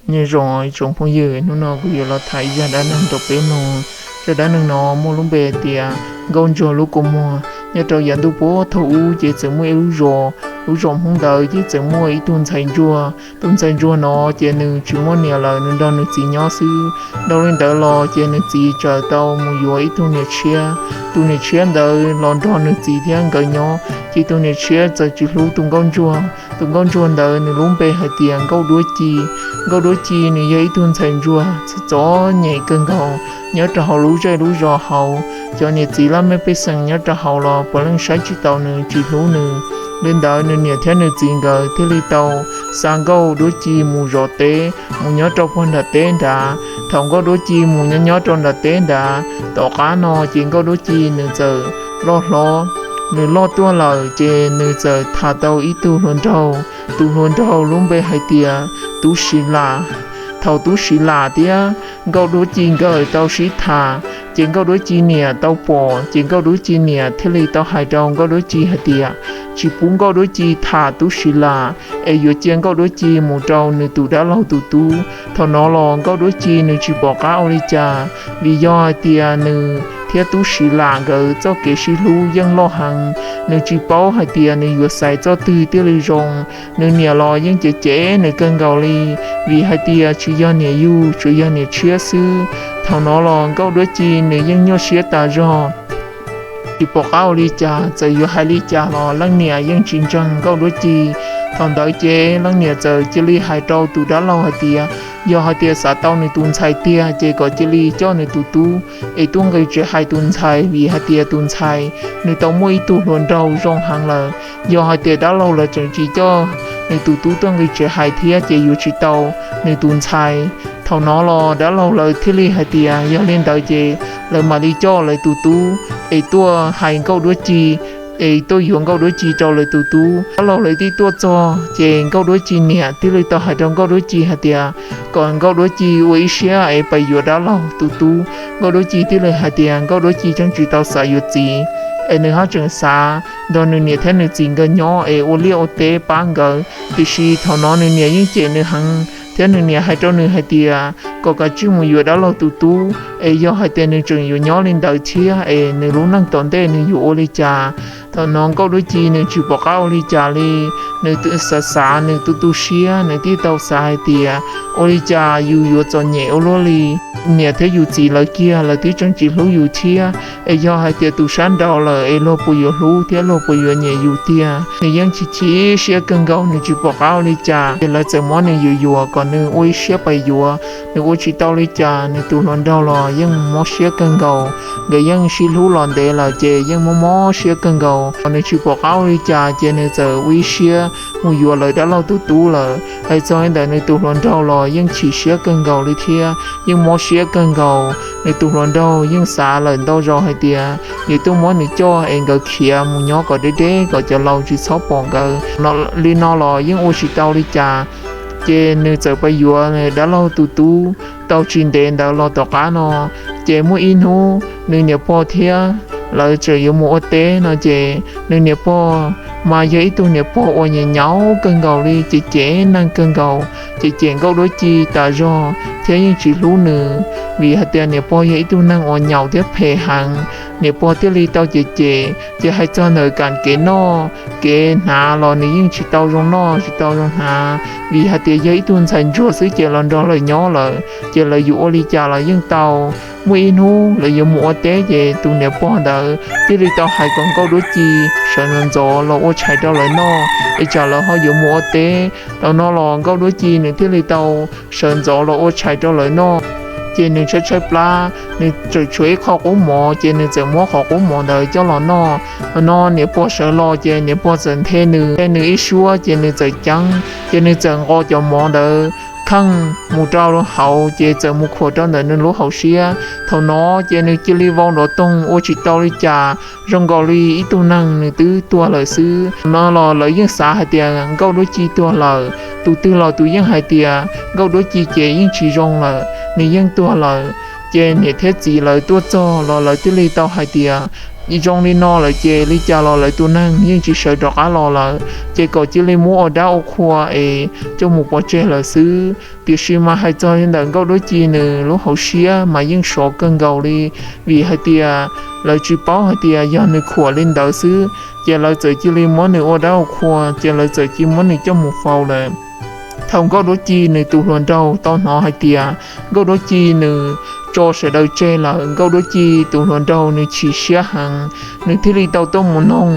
Nyob zoo tsoom phooj ywg, hnub no kuv yuav los tham ib zaj dab neeg rau peb mloog. Zaj dab neeg no muaj lub npe hais tias Nkauj Ntsuag lub kua muag. Nyob rau yav ntuj puag thaum ub ces txawm muaj ib lub zos, lub zos Hmoob ntawd ces txawm muaj ib tug ntxhais ntsuag. Tus ntxhais ntsuag no ces nws tsis muaj niam lawm, nws nrog nws txiv nyob xwb. Dhau li ntawd los ces nws txiv txawm tau mus yuav ib tug niam tshiab. Tus niam tshiab ntawd los nrog nws txiv thiab nkawd nyob, ces tus niam tshiab txawm tsis hlub tus nkauj ntsuag. Tus nkauj ntsuag ntawd nws lub npe hais tias Nkauj Duab Ci. Nkauj Duab Ci nws yog ib tug ntxhais ntsuag txom nyem kawg nkaus. Nyob rau hauv lub zej lub zos hauv, cov niam txiv laj mej pej xeem nyob rau hauv los puav leej saib tsis taus nws, tsis hlub nws. Li ntawd nws niam thiab nws txiv nkawd thiaj li tau xa Nkauj Duab Ci mus zov teb, mus nyob rau puag nram teb nrad. Thaum Nkauj Duab Ci mus nyob nyob rau nram teb nrad, tom qab no ces Nkauj Duab Ci nws txawm loj hlob. Nws loj tuaj lawm ces nws txawm tham tau ib tug hluas nraug. Tus hluas nraug lub npe hais tias Tub Siv Lam. Thaum Tub Siv Lam thiab Nkauj Duab Ci nkawd tau sib tham, ces Nkauj Duab Ci niam tau pom, ces Nkauj Duab Ci niam thiaj li tau hais rau Nkauj Duab Ci hais tias tsis pub Nkauj Duab Ci tham Tub Siv Lam, es yuav cia Nkauj Duab Ci mus rau nws tus dab laug tus tub. Thaum no los Nkauj Duab Ci nws tsis pom qab ua li cas, vim yog hais tias nws thiab Tub Siv Lam nkawd txoj kev sib hlub yeej loj heev. Nws tsis paub hais tias nws yuav xaiv txoj twg thiaj li zoo. Nws niam los yeej cem cem nws kawg nkaus li, vim hais tias tsis yog niam yug, tsuas yog niam tshiab xwb. Thaum no los Nkauj Duab Ci nws yeej nyuaj siab tas zog, tsis pom qab ua li cas, txawm yuav hais li cas los leej niam yeej tsis ntseeg Nkauj Duab Ci. Thaum ntawd ces leej niam txawm cia li hais rau tus dab laug hais tias yog hais tias xav tau nws tus ntxhais tiag ces kom cia li coj nws tus tub es tuaj nqis tsev hais tus ntxhais, vim hais tias tus ntxhais nws tau muaj ib tug hluas nraug zoo heev lawm. Yog hais tias dab laug lawv tseem tsis coj nws tus tub tuaj nqis tsev hais thiab ces yuav tsis tau nws tus ntxhais. Thaum no los dab laug lawv thiaj li hais tias yog li ntawd ces lawv mam li coj lawv tus tub es tuaj hais Nkauj Duab Ci, es tuaj yuav Nkauj Duab Ci rau lawv tus tub. Dab laug lawv twb tuaj txog ces Nkauj Duab Ci niam thiaj li tau hais rau Nkauj Duab Ci hais tias kom Nkauj Duab Ci ua ib siab es pais yuav dab laug tus tub. Nkauj Duab Ci thiaj li hais tias Nkauj Duab Ci tseem tsis tau xav yuav txiv, es nws haj tseem xav nrog nws niam thiab nws txiv nkawd nyob es ua liaj ua teb pab nkawd. Tiam sis thaum no nws niam yeej cem nws heev thiab nws niam hais rau nws hais tias kom kav tsij mus yuav dab laug tus tub, es yog hais tias nws tseem yuav nyob li ntawd thiab es nws lub neej tom ntej nws yuav ua li cas. Thaum no Nkauj Duab Ci nws tsis pom qab ua li cas li, nws xav xav nws tu tu siab, nws thiaj tau xav hais tias ua li cas yus yuav txom nyem ua luaj li. Niam thiab yus txiv lawv kiag lawv twb tseem tsis hlub yus thiab, es yog hais tias tus sab nraud lawm es luag puas yuav hlub thiab luag puas yuav nyiam yus tiag. Nws yeej chim chim siab kawg nkaus, nws tsis pom qab ua li cas, ces lawv txawm muab nws yuam yuam kom nws ua ib siab pais yuav. Nws ua tsis tau li cas, nws tus hluas nraug los yeej mob siab kawg nkaus. Nkawd yeej sib hlub los ntev lawm ces yeej mob mob siab kawg nkaus, nws tsis pom qab ua li cas ces nws txawm ua ib siab mus yuav lawv dab laug tus tub lawm. Hais txog li ntawd nws tus hluas nraug los yeej chim siab kawg nkaus li thiab yeej mob siab kawg nkaus. Nws tus hluas nraug yeej xav lawm ntau zaus hais tias yuav tuaj muab nws coj es nkawd khiav mus nyob kom deb deb kom cov laus tsis txhob pom nkawd. Li no los yeej ua tsis tau li cas, ces nws txawm pais yuav dab laug tus tub. Tau tsis ntev ntawd los tom qab no, ces muaj ib hnub nws niam pog thiab lawv tseem yuav mus ua teb no ces nws niam pog mas yog ib tug niam pog uas nyaum nyaum kawg nkaus li, cem cem neeg kawg nkaus, cem cem Nkauj Duab Ci tas zog thiab yeej tsis hlub nws, vim hais tias niam pog yog ib tug neeg uas nyaum thiab phem heev. Niam pog thiaj li tau cem cem, ces hais txog ntawm kam kev noj kev hnav los nws yeej tsis tau zoo noj tsis tau zoo hnav, vim hais tias yog ib tug ntxhais ntsuag xwb ces los nrog lawv nyob lawm ces lawv yuav ua li cas los yeej tau. Muaj ib hnub lawv yuav mus ua teb ces tus niam pog ntawd thiaj li tau hais kom Nkauj Duab Ci sawv ntxov ntxov los ua tshais rau lawv noj, es tsam lawv ho yuav mus ua teb. Thaum no los Nkauj Duab Ci nws thiaj li tau sawv ntxov los ua tshais rau lawv noj. Ces nws tshaib tshaib plab, nws tseem tshuav ib qho qub mov ces nws txawm muab qhov qub mov ntawd coj los noj. Thaum no niam pog sawv los ces niam pog txawm nthe nws, nthe nws ib suab ces nws txawm ceeb, ces nws txawm nqos cov mov ntawd kheej mus rau hauv ces txawm mus khuam rau ntawm nws lub hauv siab. Thaum no ces nws cia li vau nrov toog ua tsis tau li cas, zoo nkaus li ib tug neeg nws twb tuag lawm xwb. Thaum no los lawv yeej xav hais tias Nkauj Duab Ci tuag lawm, tus twg los tus yeej hais tias Nkauj Duab Ci ces yeej tsis zoo lawm, nws yeej tuag lawm. Ces niam thiab txiv lawv tuaj txog los lawv thiaj li tau hais tias zoo li no lawm ces li cas los lawv tus neeg yeej tsis sawv rov qab los lawm, ces kom cia li muab ua dab ua qhua es coj mus pov tseg lawm xwb. Tiam sis mas hais txog li ntawm Nkauj Duab Ci nws lub hauv siab mas yeej sov kawg nkaus li, vim hais tias lawv tsis paub hais tias yog nws khuam li ntawd xwb, ces lawv txawm cia li muab nws ua dab ua qhua, ces lawv txawm cia muab nws coj mus faus lawm. Thaum Nkauj Duab Ci nws tus hluas nraug tau hnov hais tias Nkauj Duab Ci nws tso sawv daws tseg lawm, Nkauj Duab Ci tus hluas nraug nws chim siab heev, nws thiaj li tau tuaj mus noog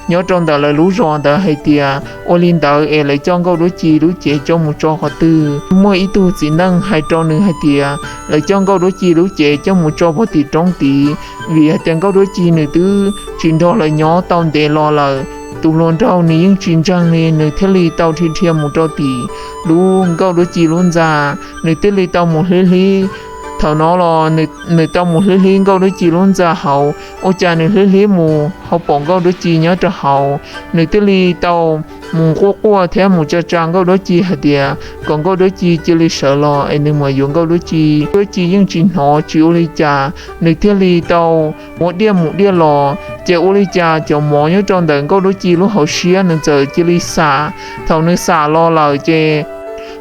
nyob rau ntawm lawv lub zos ntawd hais tias ua li ntawd es lawv coj Nkauj Duab Ci lub cev coj mus tso qhov twg. Muaj ib tug txiv neej hais rau nws hais tias lawv coj Nkauj Duab Ci lub cev coj mus tso pov tim roob tid, vim hais tias Nkauj Duab Ci nws twb tsis nrog lawv nyob tau ntev los lawm. Tus hluas nraug nws yeej tsis ntseeg li, nws thiaj li tau dhia dhia mus rau tim lub Nkauj Duab Ci lub ntxa, nws thiaj li tau mus hlib hlib. Thaum no los nws tau mus hlib hlib Nkauj Duab Ci lub ntxa hauv, ua cas nws hlib hlib mus ho pom Nkauj Duab Ci nyob rau hauv, nws thiaj li tau mus quaj quaj thiab mus tsa tsa Nkauj Duab Ci hais tias kom Nkauj Duab Ci cia li sawv los es nws mam yuav Nkauj Duab Ci. Duab Ci yeej tsis hnov tsis ua li cas, nws thiaj li tau muab diaj mus diaj los, ces ua li cas cov mov nyob rau ntawm Nkauj Duab Ci lub hauv siab nws txawm cia li xam. Thaum nws xam los lawm ces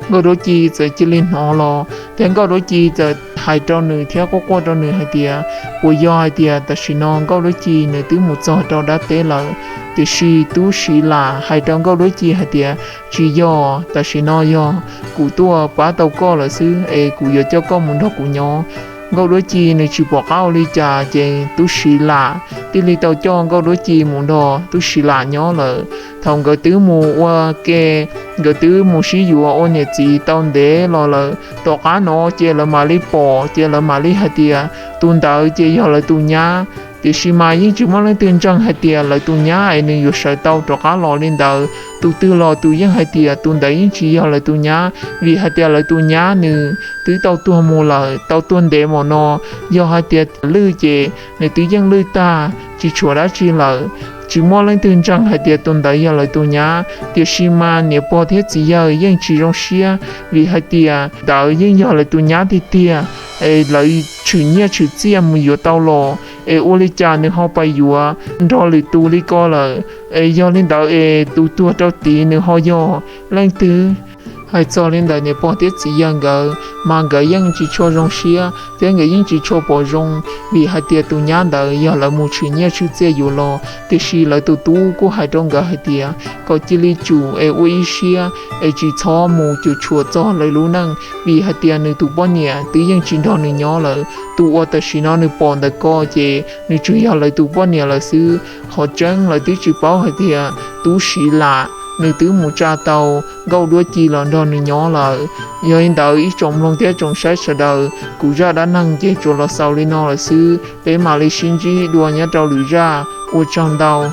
Nkauj Duab Ci txawm cia li hnov los thiab Nkauj Duab Ci txawm hais rau nws thiab quaj quaj rau nws hais tias puas yog hais tias tam sim no Nkauj Duab Ci nws twb mus txog rau dab teb lawm. Tiam sis Tub Siv Lam hais rau Nkauj Duab Ci hais tias tsis yog, tam sim no yog kuv tuaj pab tau koj lawm xwb es kuv yuav coj koj mus nrog kuv nyob. Nkauj Duab Ci nws tsis pom qab ua li cas ces Tub Siv Lam thiaj li tau coj Nkauj Duab Ci mus nrog Tub Siv Lam nyob lawm. Thaum nkawd twb mus ua ke, nkawd twb mus sib yuav ua niam txiv tau ntev los lawm, tom qab no ces lawv mam li pom ces lawv mam li hais tias tus ntawd ces yog lawv tus nyab. Tiam sis mas yeej tsis muaj leej twg ntseeg hais tias lawv tus nyab es nws yuav sawv tau rov qab los li ntawd. Tus twg los tus yeej hais tias tus ntawd yeej tsis yog lawv tus nyab, vim hais tias lawv tus nyab nws twb tau tuag mus lawm, tau tuag ntev mus no. Yog hais tias lwj ces nws twb yeej lwj tag tsis tshuav dab tsi lawm. Tsis muaj leej twg ntseeg hais tias tus ntawd yog lawv tus nyab, tiam sis mas niam pog thiab txiv yawg yeej tsis zoo siab, vim hais tias ntawd yeej yog lawv tus nyab tiag tiag, es lawv tshwm nyiaj tshwm txiaj mus yuav tau los, es ua li cas nws ho pais yuav nrog lwm tus li ko lawm. Es yog li ntawd es tus tuag rau tid nws ho yog leej twg? Hais txog li ntawd niam pog thiab txiv yawg nkawd mas nkawd yeej tsis tshua zoo siab thiab nkawd yeej tsis tshua pom zoo, vim hais tias tus nyab ntawd yog lawv mus tshwm nyiaj tshwm txiaj yuav los, tiam sis lawv tus tub kuj hais rau nkawd hais tias kom cia li tsum es ua ib siab es tsis txhob mus cuam tshuam txog lawv lub neej, vim hais tias nws tus poj niam twb yeej tsis nrog nws nyob lawm. Tus uas tam sim no nws pom ntawm ko ces nws tsuas yog lawv tus poj niam lawm xwb. Qhov tseeb lawv twb tsis paub hais tias Tub Siv Lam nws twb mus tsa tau Nkauj Duab Ci los nrog nws nyob lawm. Yog li ntawd ib tsoom mloog thiab tsoom saib sawv daws, kuv zaj dab neeg ces tsuas los xaus li no lawm xwb, peb mam li sib ntsib dua nyob rau lwm zaj. Ua tsaug ntau.